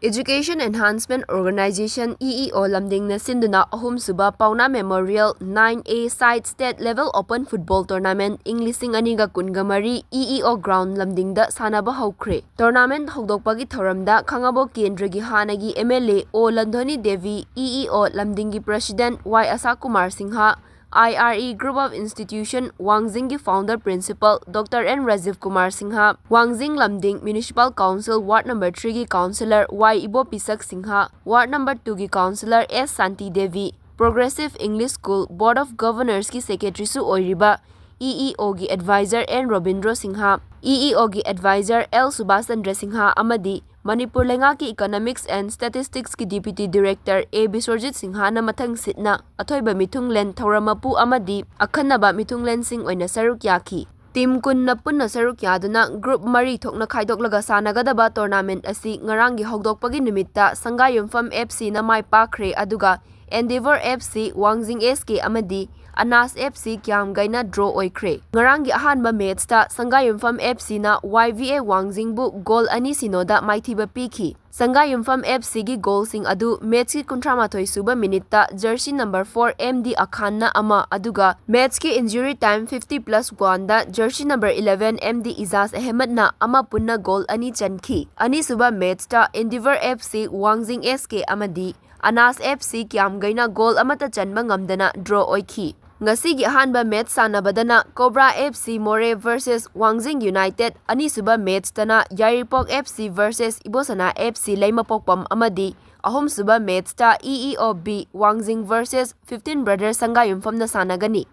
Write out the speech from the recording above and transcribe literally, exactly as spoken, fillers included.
Education Enhancement Organization, E E O, ꯂꯝꯗꯤꯡꯅ ꯁꯤꯟꯗꯨꯅ ꯑꯍꯨꯝꯁꯨꯕ ꯄꯥꯎꯅꯥ Memorial nine A Side State Level Open Football Tournament ꯏꯪ ꯂꯤꯁꯤꯡ ꯑꯅꯤꯒ ꯀꯨꯟꯒ ꯃꯔꯤ E E O Ground ꯂꯝꯗꯤꯡꯗ ꯁꯥꯟꯅꯕ ꯍꯧꯈ꯭ꯔꯦ꯫ Tournament ꯍꯧꯗꯣꯛꯄꯒꯤ ꯊꯧꯔꯝꯗ ꯈꯥꯉꯕꯣꯛ ꯀꯦꯟꯗ꯭ꯔꯒꯤ ꯍꯥꯟꯅꯒꯤ M L A ꯑꯣ ꯂꯟꯙꯣꯅꯤ Devi, E E O ꯂꯝꯗꯤꯡꯒꯤ President ꯋꯥꯏ ꯑꯁꯥ Kumar Singh, I R E Group of Institution ꯋꯥꯡꯖꯤꯡꯒꯤ Founder Principal Doctor N Rajiv Kumar Singh, ꯋꯥꯡꯖꯤꯡ ꯂꯝꯗꯤꯡ Municipal Council Ward number three ꯒꯤ Councillor ꯋꯥꯏ ꯏꯕꯣꯄꯤꯁꯛ ꯁꯤꯡꯍ, Ward number two ꯒꯤ Councillor S Shanti Devi, Progressive English School Board of Governors ꯀꯤ Secretary ꯁꯨ ꯑꯣꯏꯔꯤꯕ E E O ꯒꯤ Advisor N Robindro Singh, E E O ꯒꯤ Advisor L ꯁꯨꯕꯥꯁ ꯆꯟꯗ꯭ꯔ ꯁꯤꯡꯍ ꯑꯃꯗꯤ ꯃꯅꯤꯄꯨꯔ ꯂꯩꯉꯥꯛꯀꯤ Economics and Statistics ꯀꯤ Deputy Director ꯑꯦ ꯕꯤꯁ꯭ꯋꯔꯖꯤꯠ ꯁꯤꯡꯍꯅ ꯃꯊꯪ ꯁꯤꯠꯅ ꯑꯊꯣꯏꯕ ꯃꯤꯊꯨꯡꯂꯦꯟ, ꯊꯧꯔꯝ ꯃꯄꯨ ꯑꯃꯗꯤ ꯑꯈꯟꯅꯕ ꯃꯤꯊꯨꯡꯂꯦꯟꯁꯤꯡ ꯑꯣꯏꯅ ꯁꯔꯨꯛ ꯌꯥꯈꯤ꯫ Team ꯀꯨꯟꯅ ꯄꯨꯟꯅ ꯁꯔꯨꯛ ꯌꯥꯗꯨꯅ group ꯃꯔꯤ ꯊꯣꯛꯅ ꯈꯥꯏꯗꯣꯛꯂꯒ ꯁꯥꯟꯅꯒꯗꯕ tournament ꯑꯁꯤ ꯉꯔꯥꯡꯒꯤ ꯍꯧꯗꯣꯛꯄꯒꯤ ꯅꯨꯃꯤꯠꯇ ꯁꯪꯒꯥꯏꯌꯨꯝꯐꯝ F C ꯅ ꯃꯥꯏ ꯄꯥꯛꯈ꯭ꯔꯦ, ꯑꯗꯨꯒ Endeavour F C ꯋꯥꯡꯖꯤꯡ S K ꯑꯃꯗꯤ ꯑꯅꯥꯁ F C ꯀ꯭ꯌꯥꯝꯒꯩꯅ draw ꯑꯣꯏꯈ꯭ꯔꯦ꯫ ꯉꯔꯥꯡꯒꯤ ꯑꯍꯥꯟꯕ match ꯇ ꯁꯪꯒꯥꯏꯌꯨꯝꯐꯝ F C ꯅ Y V A ꯋꯥꯡꯖꯤꯡꯕꯨ goal ꯑꯅꯤ ꯁꯤꯅꯣꯗ ꯃꯥꯏꯊꯤꯕ ꯄꯤꯈꯤ꯫ ꯁꯪꯒꯥꯏꯌꯨꯝꯐꯝ F C ꯒꯤ goal ꯁꯤꯡ ꯑꯗꯨ match ꯀꯤ ꯀꯨꯟꯊ꯭ꯔꯥ ꯃꯥꯊꯣꯏ ꯁꯨꯕ minute ꯇ jersey number four M D ꯑꯈꯥꯟꯅ ꯑꯃ, ꯑꯗꯨꯒ match ꯀꯤ injury time fifty plus one ꯗ jersey number eleven M D ꯏꯖꯥꯖ ꯑꯍꯃꯗꯅ ꯑꯃ ꯄꯨꯟꯅ goal ꯑꯅꯤ ꯆꯟꯈꯤ꯫ ꯑꯅꯤꯁꯨꯕ match ꯇ Endeavour F C ꯋꯥꯡꯖꯤꯡ S K ꯑꯃꯗꯤ ꯑꯅꯥꯁ F C ꯀ꯭ꯌꯥꯝꯒꯩꯅ goal ꯑꯃꯠꯇ ꯆꯟꯕ ꯉꯝꯗꯅ draw ꯑꯣꯏꯈꯤ꯫ ꯉꯁꯤꯒꯤ ꯑꯍꯥꯟꯕ match ꯁꯥꯟꯅꯕꯗꯅ Cobra F C ꯃꯣꯔꯦ versus ꯋꯥꯡꯖꯤꯡ United, ꯑꯅꯤꯁꯨꯕ match ꯇꯅ ꯌꯥꯏꯔꯤꯄꯣꯛ F C versus ꯏꯕꯣꯁꯅꯥ F C ꯂꯩꯃꯄꯣꯛꯄꯝ ꯑꯃꯗꯤ ꯑꯍꯨꯝꯁꯨꯕ match ꯇ E E O B ꯋꯥꯡꯖꯤꯡ versus fifteen Brothers ꯁꯪꯒꯥꯌꯨꯝꯐꯝꯅ ꯁꯥꯟꯅꯒꯅꯤ꯫